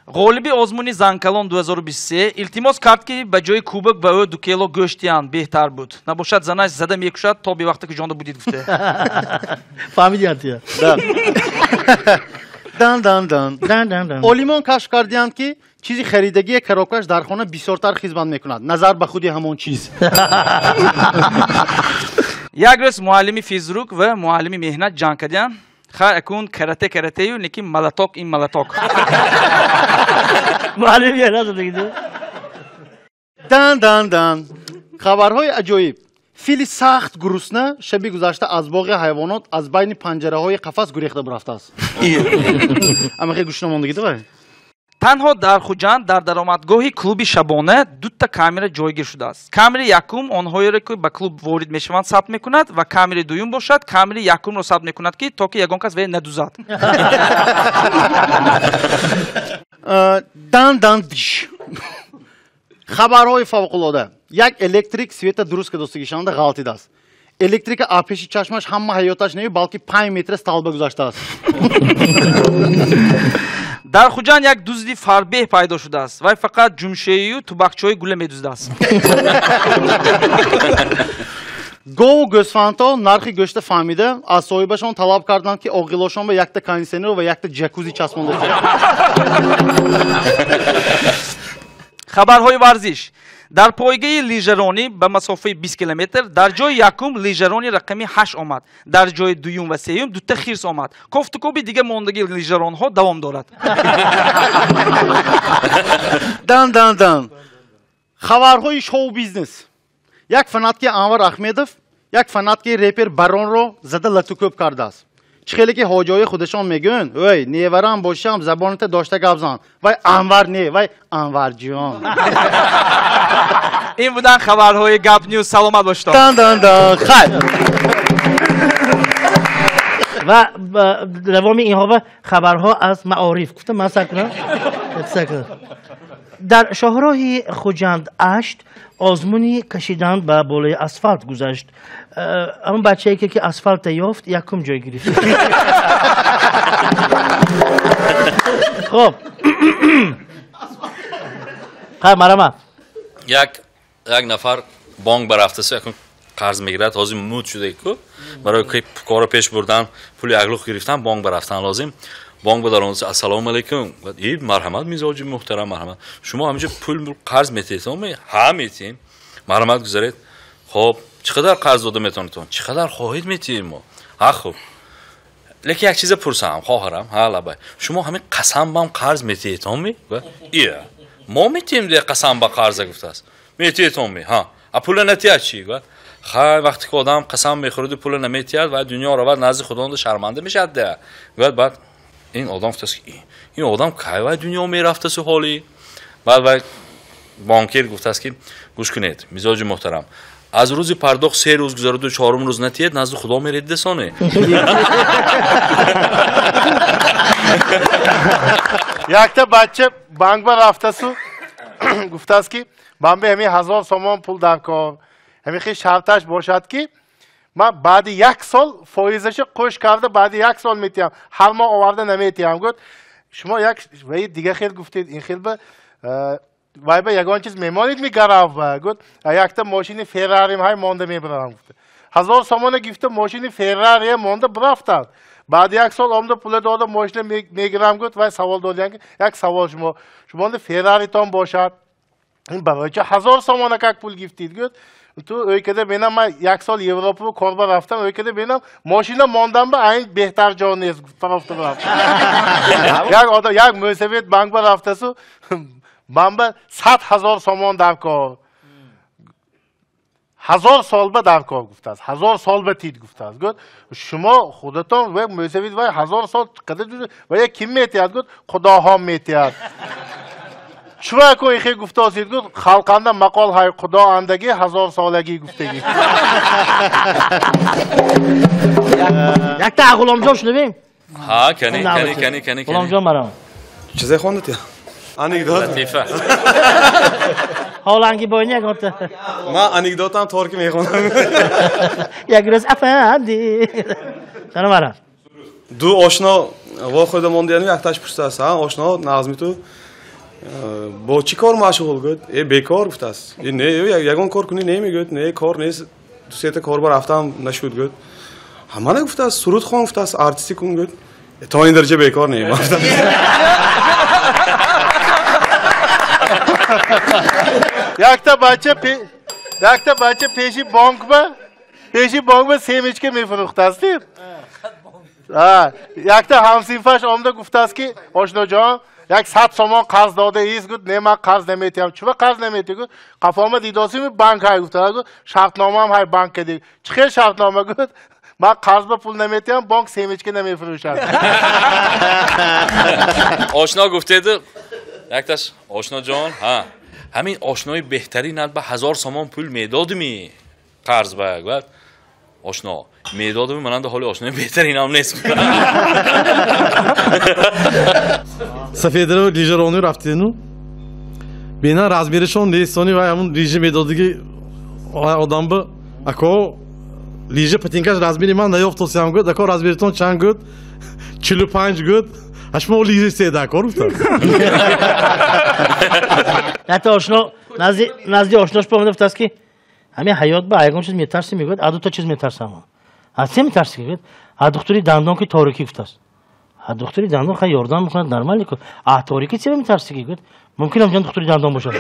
ғолиби озмуни Занкалон 2023 илтимос кард, ки ба ҷои кубок ба ӯ 2 кило гӯшт диҳанд беҳтар буд. Набошад занаш зада мекушад то бевақта ки ҷонда будид гуфта. Фаҳмидиям тия. Дан дан дан. Дан дан дан. Олимон кашф кардианд, ки чизи харидагие коробкаш дар хона бисёртар хизмат мекунад, назар ба худи ҳамон чиз. Як рӯз муаллими физрук ва муаллими меҳнат ҷанг кардианд. Хай акун карате каратею, лекин малаток ин малаток. Муаллим меҳнат задагиду. Дан дан дан. Хабарҳои аҷоиб. Фили сахт гурусна шаби гузашта аз боғи ҳайвонот аз байни панҷараҳои қафас гурехта бурафтааст. Ама хел гӯшна мондагиду вай? Танҳо дар Хуҷанд дар даромадгоҳи клуби шабона 2 камера ҷойгир шудааст. Камераи якум онҳоеро, ки ба клуб ворид мешаванд, сабт мекунад ва камераи дуюм бошад камераи якумро сабт мекунад, ки то ки ягон кас вай надузад. Дан дан диш. Хабарҳои фавқулода. Як электрик света дуруст кардостагишонда ғалтидааст. Электрика аз пеши чашмаш ҳама ҳаёташ не, балки 5 метр столба гузаштааст. Дар Хуҷанд як дузди фарбеҳ пайдо шудааст. Вай фақат ҷумшею тубақчаҳои гула медуздааст. Гову гӯсфандҳо нархи гӯшта фаҳмида аз соҳибашон талаб карданд, ки оғилошон ба якта кондитсионер ва якта ҷакузи часпонда. Хабарҳои варзиш. Дар пойгаи лижаронӣ ба масофаи 20 километр дар ҷои якум лижарони рақами 8 омад. Дар ҷои дуюм ва сеюм дута хирс омад. Кофтукоби дига мондагии лижаронҳо давом дорад. Дан дан дан. Хабарҳои шоу-бизнес. Як фанатки Анвар Ахмедов, як фанатки репер Баронро зада латукӯб кардааст. Чӣ хеле ки ҳоҷои худашон мегӯянд, ой, неварам бошам, забоната дошта гап зан. Вай Анвар не, вай Анварҷон. Ин буданд хабарҳои Гап Ньюз. Саломат бошед. Дан дан дан. Хайр. Ва давоми инҳо хабарҳо аз маориф. Гуфтам ман сар кунам? Сар кунам. Дар шоҳроҳи Хуҷанд 8 озмуни кашидан ба болои асфалт гузашт. Он бачае ки асфалта ёфт, якум ҷой гирифт. Хоб. Хай, марама. Як нафар бонк барафтаст, якум қарз мегирад, ҳозир муд шуда ку. Барои корро пеш бурдан, пули аглуқ гирифтан, бонк барафтан лозим. Бонк ба даромад, ассалому алайкум. И марҳамат, мизоҷи муҳтарам, марҳамат. Шумо ҳаминҷо пул қарз метиҳед? Ҳа, метиҳем. Марҳамат гузаред. Хоб, чӣ қадар қарз дода метавонед? Чӣ қадар хоҳед метиҳем мо? Ҳа, хуб. Лекин як чиза пурсам, хоҳарам, ҳа, лабай. Шумо ҳамин қасам бам қарз метиҳед, ми? Ия. Мо метиҳем де қасам ба қарза гуфтааст. Метиҳед, ми? Ҳа. А пула натиҳад чӣ? Хай, вақте ки одам қасам мехӯраду пула наметиҳад, ва дунё равад назди Худоанда шарманда мешавад де. Баъд ин одам гуфтааст ки ин одам кай вай дунё мерафтасу ҳоли? Баъд вай банкир гуфтааст ки гӯш кунед, мизоҷи муҳтарам, аз рӯзи пардохт 3 рӯз гузараду 4-ум рӯз натиҳед, назди Худо меред десоне. Якта бача банк ба рафтасу гуфтааст ки ман ба ҳамин 1000 сомон пул даркор. Ҳамин хел шарташ бошад ки ман баъди 1 сол фоизаша қӯш карда баъди 1 сол метиҳам, ҳар моҳ оварда наметиҳам. Гуфт шумо як ваи дига хел гуфтед, ин хел ба вай ба ягон чиз мемонед мегарав. Гуфт якта мошини Феррарим ҳай монда мебарам. Гуфт 1000 сомона гирифта мошини Феррария монда бурафтанд. Баъди 1 сол омда пула дода мошина мегирам. Гуфт вай савол додиян ки як савол шумо, шумо Ферраритон бошад, ин барои чӣ 1000 сомона как пул гирифтид? Гуфт ту ӯйкада бенам ман 1 сол Европа корба рафтам, ӯйкада бенам мошина мондам ба айн беҳтар ҷо нест. Рафта рафтам. Як одам як мӯсавед банк ба рафтасу ман ба 100 000 сомон даркор. 1000 сол ба даркор гуфтааст. 1000 сол ба тид гуфтааст. Гуфт шумо худатон ва мӯсавед вай 1000 сол қадар ва як ким метиҳад? Гуфт Худоҳо метиҳад. Чува ко ихе гуфтосид? Гуфт халқанда мақол ҳай Худо андаги 1000 солагӣ гуфтагӣ. Якта Ғуломҷон шунавем? Ҳа, кани, кани, кани, кани. Ғуломҷон марам. Чизе хондед? Анекдот. Латифа. Ҳоланги бойни ягонта. Ман анекдотам торки мехонам. Як рӯз афанди. Чана марам. Ду ошно вохӯрда мондияну якташ пурсааст. Ҳа, ошно нағзми ту бо чӣ кор машғул? Гӯяд, бекор гуфтааст. Не, ягон кор кунӣ не мегӯяд, не, кор нест, ду сета кор ба рафтам нашуд. Гӯяд, ҳамана гуфтааст, суруд хон гуфтааст, артистӣ кун. Гӯяд, то ин дараҷа бекор не. Якта бача пеши бонк ба семечка мефурӯхтааст. Якта ҳамсинфаш омда гуфтааст ки ошноҷон, як 100 сомон қарз дода ист. Гуфт не, ман қарз наметиҳам. Чува қарз наметиҳ? Гуфт қафома дидосими банк ҳай. Гуфта гуфт шартномаам ҳай банк кади. Чӣ хел шартнома? Гуфт ман қарз ба пул наметиҳам, бонк семечка намефурӯшад. Ошно гуфтеду якташ ошноҷон, ҳа, ҳамин ошнои беҳтаринат ба 1000 сомон пул медодими қарз ба? Гуфт ошно медодами, мананда ҳоли ошнои беҳтаринам нест. Сафедро лижаронӣ рафтену бина размерашон нест, сони вай ҳамун лижа медодиги одам ба ако лижа патинкаш размери ман наёфтосиам. Гуфт ако размеритон чанд? Гуфт 45. Гуфт ҳашмо лижа седа кор гуфтам. Ҳатто ошно назди ошнош помида гуфтааст ки Ҳамин ҳаёт ба ягон чиз метарсӣ, мегӯяд, а дута чиз метарсам. Аз се метарсӣ, мегӯяд, а духтури дандон ки торикӣ гуфтааст. А духтури дандон хай ёрдам мекунад, нормалӣ ку. А торикӣ чиро метарсӣ, мегӯяд, мумкин ам ҷон духтури дандон бошад.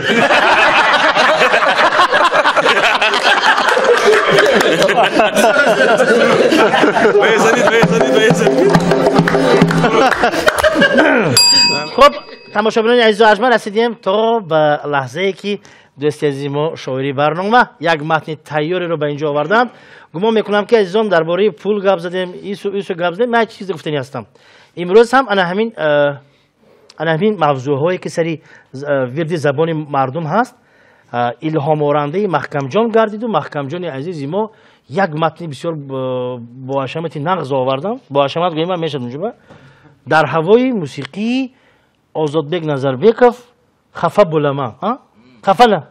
Хуб, тамошобинони азизу арҷманд, расидем то ба лаҳзае ки дӯсти азизи мо шоири барнома як матни тайёреро ба инҷо оварданд. Гумон мекунам ки азизон дар бораи пул гап задем, ису гап задем, ман чизе гуфтанӣ ҳастам. Имрӯз ҳам ана ҳамин мавзӯъҳое ки сари вирди забони мардум ҳаст, илҳоморандаи Маҳкамҷон гардиду Маҳкамҷони азизи мо як матни бисёр боҳашамати нағз овардам. Боҳашамат гӯем ман мешавад унҷоба. Дар ҳавои мусиқии Озодбек Назарбеков «Хафа булама». Хафа на?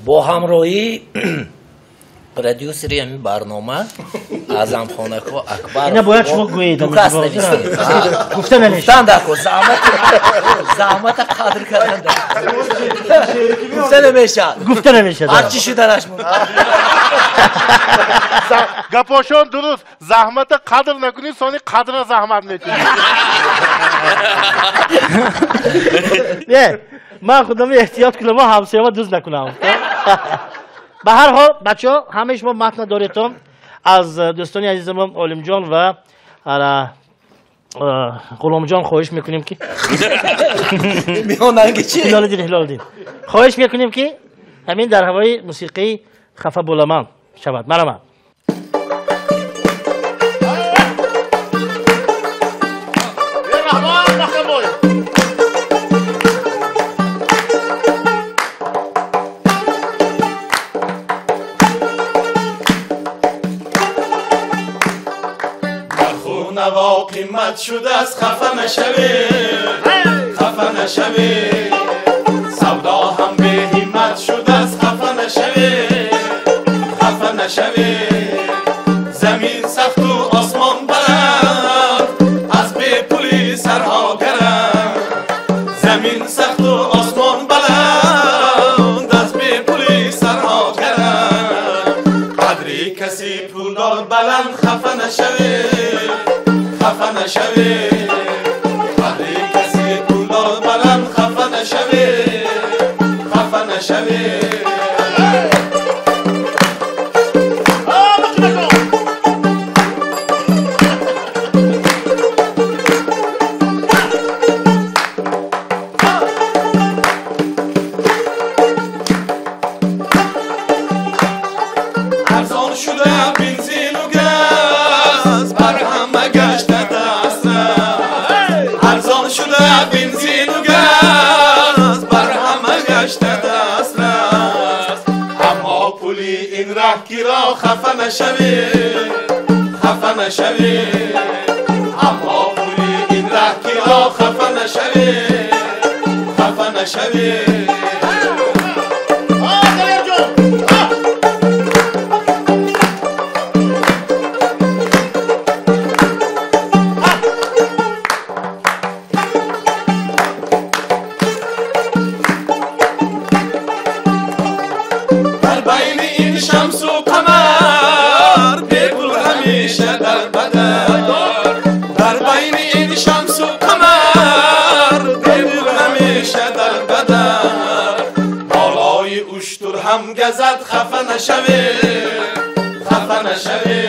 Бо ҳамроҳии продюсери ҳамин барнома Аъзамхонако Акбаров. Ина бояд шумо гӯед. Ду кас навистем. Гуфта намешавад. Гуфтан даркор. Заҳмата қадр кардан даркор. Гуфта намешавад. Гуфта намешавад. Ҳар чӣ шуданаш мумкин. Гапошон дуруст. Заҳмата қадр накунӣ, сони қадра заҳмат мекунӣ. Не, ман худам эҳтиёт кунам, ҳамсояма дуз накунам. Ба ҳар ҳол, бачаҳо, ҳамаи шумо матна доретон. Аз дӯстони азизамон Олимҷон ва Ғуломҷон хоҳиш мекунем ки меонанги чи? Ҳилолиддин, Ҳилолиддин. Хоҳиш мекунем ки ҳамин дар ҳавои мусиқии «Хафа буламан» шавад. Марҳамат. Қимат шудааст, хафа нашавӣ, хафа нашавӣ. Савдо ҳам беҳиммат шудааст, хафа нашавӣ, хафа нашавӣ. Замин сахту осмон баланд, аз бепулӣ сарҳо гаранд. Замин сахту осмон баланд, аз бепулӣ сарҳо гаранд. Қадри каси пулдор баланд, хафа нашавӣ, хафа нашавӣ. Қадри каси пулдор баланд, хафа нашавӣ, хафа нашавӣ. Арзон шуда бензину газ, бар ҳама гашта дастрас. Арзон шуда бензину газ, бар ҳама гашта дастрас. Аммо пули ин раҳкиро хафа нашавӣ, хафа нашавӣ. Аммо пули ин раҳкиро хафа нашавӣ, хафа нашавӣ. Газад хафа нашавӣ, хафа нашавӣ.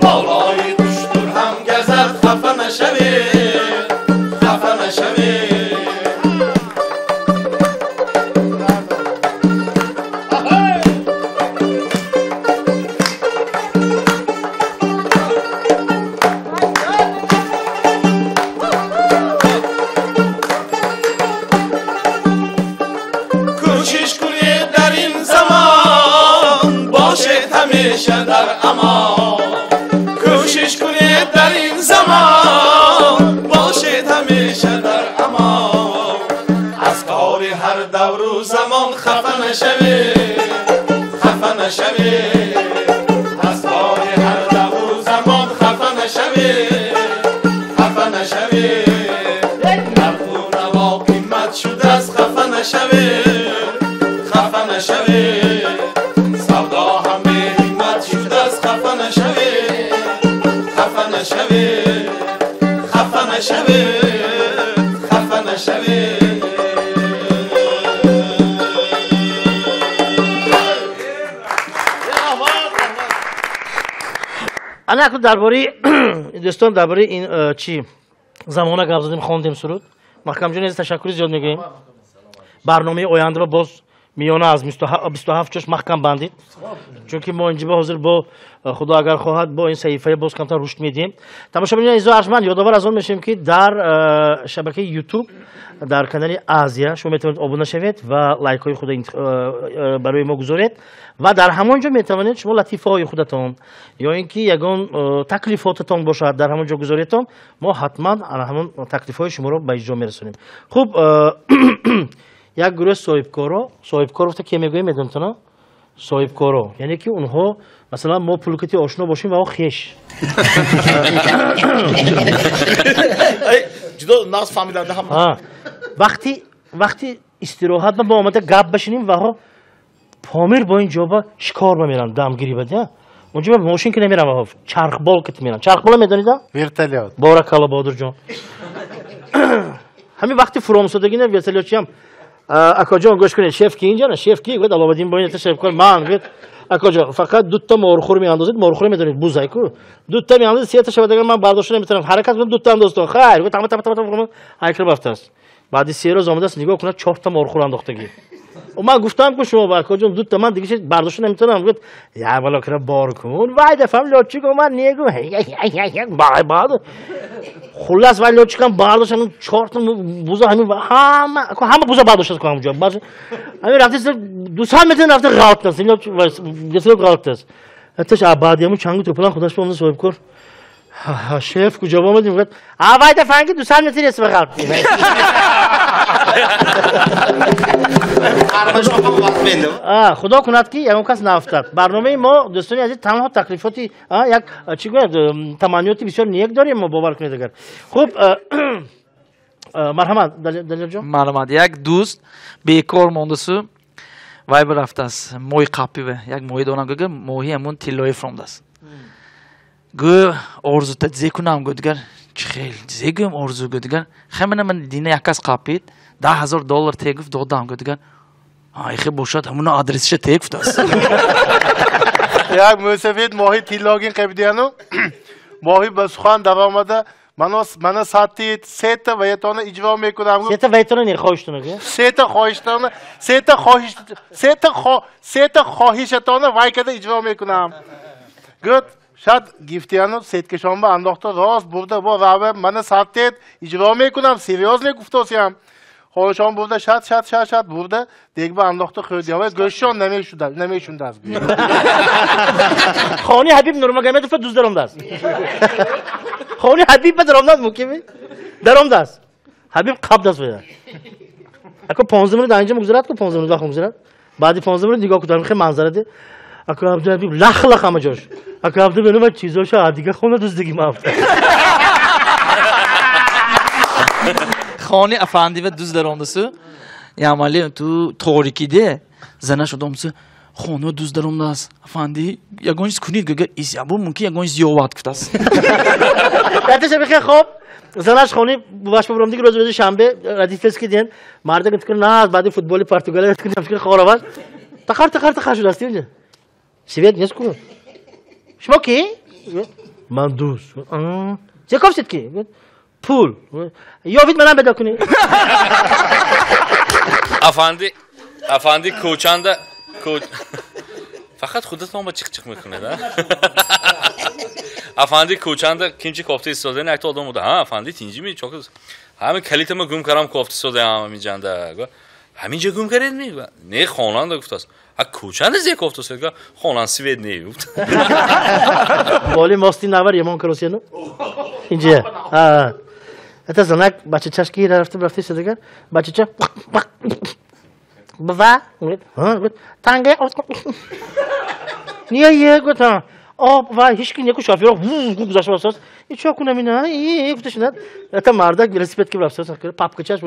Болои уштур ҳам газад, хафа нашавӣ, хафа нашавӣ. Кӯшиш кунед дар ин замон, бошед ҳамеша дар амон. Кӯшиш кунед дар ин замон, бошед ҳамеша дар амон. Аз кори ҳар давру замон хафа нашавед, хафа нашавед. Аз кори ҳар давру замон хафа нашавед, хафа нашавед. Нарху наво қимат шудааст, хафа нашавед, хафа нашавед. Савдо нашаве, хафа нашаве, хафа нашаве, хафа нашаве. Ана акнун дар бораи дӯстон, дар бораи ин чӣ замона гап задем, хондем суруд. Маҳкамҷон, азиз, ташаккури зиёд мегӯем. Барномаи ояндаро боз миёна аз 27 чош маҳкам бандид, чунки мо инҷо ҳозир бо худо агар хоҳад бо ин саҳифаи боз камтар рушд медиҳем. Тамошобинони азизу арҷманд, ёдовар аз он мешавем, ки дар шабакаи YouTube дар канали Азия шумо метавонед обуна шавед ва лайкҳои худро барои мо гузоред ва дар ҳамон ҷо метавонед шумо латифаҳои худатон ё ин ки ягон таклифотатон бошад дар ҳамон ҷо гузоредтон, мо ҳатман ҳамон таклифҳои шуморо ба иҷро мерасонем. Хуб, як гурӯҳ соҳибкоро, соҳибкор гуфта ки мегӯем, медонтона? Соҳибкоро, яъне ки онҳо масалан мо пулкати ошно бошем ва хеш. Ҷудо нағз фаҳмиданда ҳам. Вақти истироҳат мо омада гап башинем ва Помир бо ин ҷоба шикор ба меранд, дамгирӣ ба да. Онҷо ба мошин ки намерам, ва чархбол ки меранд. Чархбол медонед? Вертолёт. Баракалло, Бодурҷон. Ҳамин вақти фуромсодагӣ вертолётчиам акоҷон гӯш кунед, шеф ки инҷа, шеф ки гуфт Аловуддин бо ин шефкор ман гуфт акоҷон фақат дута морхӯр меандозед, морхӯр медонед бузай ку, дута меандозед, сета шавад агар ман бардошта наметавонам ҳаракат кунам, дута андозтон. Хайр гуфт, тама тама тама ҳайкал бафтааст. Баъди 3 рӯз омадааст, нигоҳ кунад, 4та морхӯр андохтагӣ. Ман гуфтам ку шумо ба акоҷон дута, ман дига бардошта наметавонам. Гуфт як бало кира бор кун, вай дафъам лётчик омад, негу баъд хуллас вай лётчикам бардошт, ҳамин 4та буза, ҳамин ҳама буза бардоштааст ку ҳамонҷо. Ҳамин рафта 200 метр рафта ғалтааст, вертолёт ғалтааст. Ҳатташ баъди ҳамун чангу тӯпалан худаш ба омада соҳибкор шеф куҷо омадем? Гуфт вай дафъанги 200 метр ест ба ғалт. Худо кунад ки ягон кас наафтад. Барномаи мо дӯстони азиз танҳо таклифоти як чӣ гӯяд таманниёти бисёр нек дорем мо, бовар кунед агар. Хуб, марҳамат Далерҷон. Марҳамат. Як дӯст бекор мондасу вай бирафтааст моҳи қаппиве, як моҳӣ дорам, гӯ моҳи ҳамун тиллои фромдааст. Гӯ орзута зе кунам, гӯ дигар чӣ хел зе гӯям орзу, гӯ дигар хемана ман дина як кас қаппид $10,000 те гуфт додам, гӯ дигар айхе бошад ҳамуна адресиша те гуфтааст. Як мӯсафед моҳи тиллогин қабидияну моҳи ба сухан даромада мана сатид сета ваятона иҷро мекунам. Сета ваятона не хоҳиштона? Сета хоҳиштона, сета хоҳиш, сета хоҳишатона вай када иҷро мекунам. Гӯд шад гифтияну сеткашонба андохта рост бурда бо рава мана сатид иҷро мекунам, серьёзно гуфтосиям. Хоҳишон бурда шад шад шад шад бурда дегба андохта хӯрдия ва гӯшшон намешундааст. Хони Ҳабиб Нурмагомедов дуз даромдааст. Хони Ҳабиб ба даромдааст мумкин? Даромдааст. Ҳабиб қабдааст бояд. Ако 15 минут анҷо мегузарад ку 15 минут вақт мегузарад. Баъди 15 минут нигоҳ кунам хе манзара де. Ако Абдуҳабиб лах лах ҳама ҷош. Ако Абдуҳабиб ман чизоша дига хона дуздиги мафта. Хони афандива дуз даромдасу ямали ту торикиде занаш одамсу хона дуз даромдааст. Афанди ягон чиз кунид, гӯ исябу мумкин ягон чиз ёвад гуфтааст. Яташа бихе хоб занаш хони баш бобром диг рӯзи шанбе радифески ден марда гуфт на баъди футболи Португалия гуфт хораваш тақар тақар тақар шудааст инҷа. Свет нест ку. Шумо ки? Ман дуз. Зе кофтед ки? Пул. Ёвид манам беда кунӣ. Афанди, афанди кӯчанда фақат худатон ба чиқ-чиқ мекунед, а? Афанди кӯчанда кимчи кофта истода, якта одам буда. Ҳа, афанди тинҷи чок. Ҳамин калитама гум карам кофта истода ҳамин ҷанда. Ҳамин ҷо гум кардед ми? Не, хонанда гуфтааст. А кӯчанда зе кофта истода? Хонан свет не гуфт. Боли мости навар ямон каросену. Инҷа. А. Это занак бачачаш ки рафта рафта истода, бачача бва, говорит, говорит, танга, не, е, говорит, об, ва, ҳеч ки неку шофёр, гузашта рафтааст, и чо кунам ина, и, гуфта шунад, это мардак велосипед ки рафтааст, папкачаш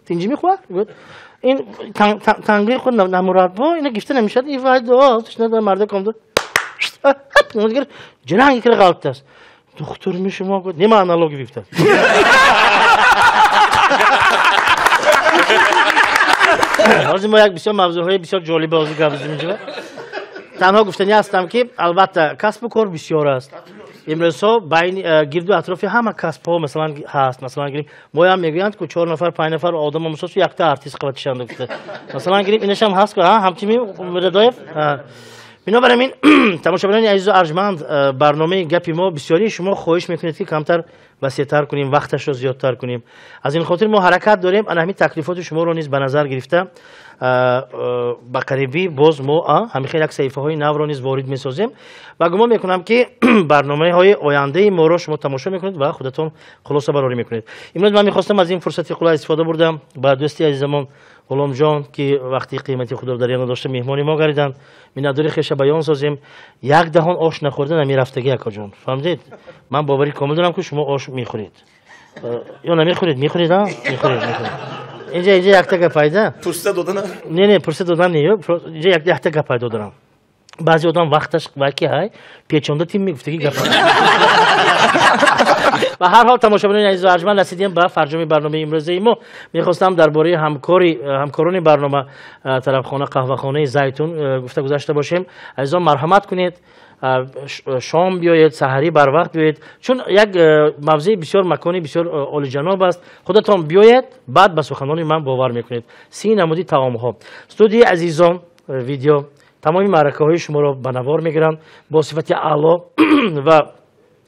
тинҷи мехӯрад, говорит, ин тангаи худ намураббо, ина гифта намешавад, и вай до, шунад мардак омда. Ҷиранг кира ғалтааст. Духтур ми шумо гуфт, нема аналоги гуфтааст. Ҳозир мо як бисёр мавзӯъҳои бисёр ҷолиба ҳозир гап задем инҷо. Танҳо гуфтанӣ ҳастам, ки албатта касбу кор бисёр аст. Имрӯзҳо байни гирду атрофи ҳама касбҳо масалан ҳаст. Масалан гирим, моям мегӯянд, ку 4 нафар, 5 нафар одам мусосу якта артист қаватишанд гуфта. Масалан гирим, инашам ҳаст ку, ҳамчими Мирзадоев. Бинобар ин тамошобинони азизу арҷманд, барномаи гапи мо бисёрии шумо хоҳиш мекунед, ки камтар васеътар кунем, вақташро зиёдтар кунем. Аз ин хотир мо ҳаракат дорем, ана ҳамин таклифоти шуморо низ ба назар гирифта, ба қарибӣ боз мо ҳамин хел як саҳифаҳои навро низ ворид месозем ва гумон мекунам, ки барномаҳои ояндаи моро шумо тамошо мекунед ва худатон хулоса барорӣ мекунед. Имрӯз ман мехостам аз ин фурсати қулай истифода бурдам ба дӯсти азизамон Ғуломҷон, ки вақти қимати худро дар яна дошта меҳмони мо гардиданд, миннатдори хеша баён созем. Як даҳон ош нахӯрда намерафтагӣ, акоҷон. Фаҳмидед? Ман бовари комил дорам, ки шумо ош мехӯред. Ё намехӯред? Мехӯред, а? Мехӯред, мехӯред. Инҷа якта гап пайда. Пурсида додана? Не, пурсида додан не. Инҷа якта гап пайдо дорам. Баъзе одам вақташ ваки ҳай, печонда тим мегуфтагӣ гап. Ба ҳар ҳол тамошобинони азизу арҷманд, расидем ба фарҷоми барномаи имрӯзаи мо. Мехостам дар бораи ҳамкорони барнома, тарафхона қаҳвахонаи Зайтун гуфта гузашта бошем. Азизон, марҳамат кунед, шом биёед, саҳарӣ барвақт биёед, чун як мавзеи бисёр макони бисёр олиҷаноб аст. Худатон биёед, баъд ба суханони ман бовар мекунед. 30 намуди таомҳо. Студияи азизон видео тамоми маъракаҳои шуморо ба навор мегиранд бо сифати аъло ва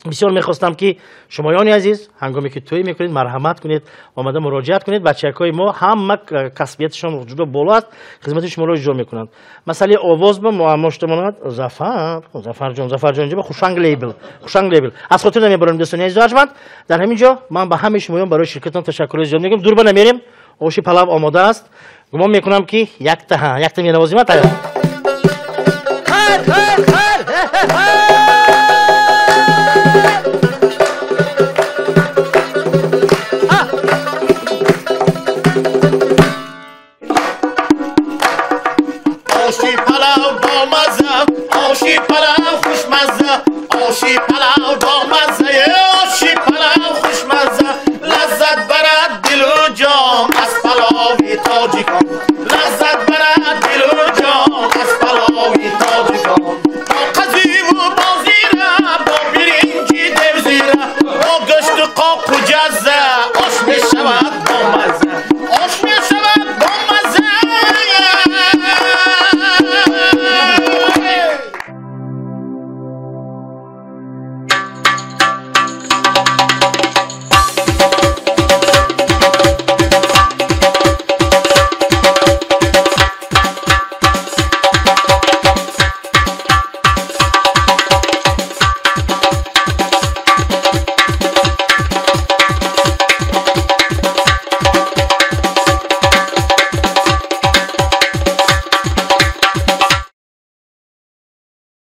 бисёр мехостам, ки шумоёни азиз ҳангоме ки тӯй мекунед, марҳамат кунед, омада муроҷиат кунед. Бачакҳои мо ҳама касбиятшон ҷудо боло аст, хизмати шуморо иҷро мекунанд. Масъалаи овоз ба муаммо шуда монад. Зафар, Зафарҷон, Зафарҷон инҷо Хушанг лейбл, Хушанг лейбл. Аз хотир намебарам, дӯстони азизу арҷманд. Дар ҳамин ҷо ман ба ҳамаи шумоён барои ширкатон ташаккури зиёд мегӯям. Дур ба намерем, оши палав омода аст. Гумон мекунам, ки якта, якта менавозима тайёр.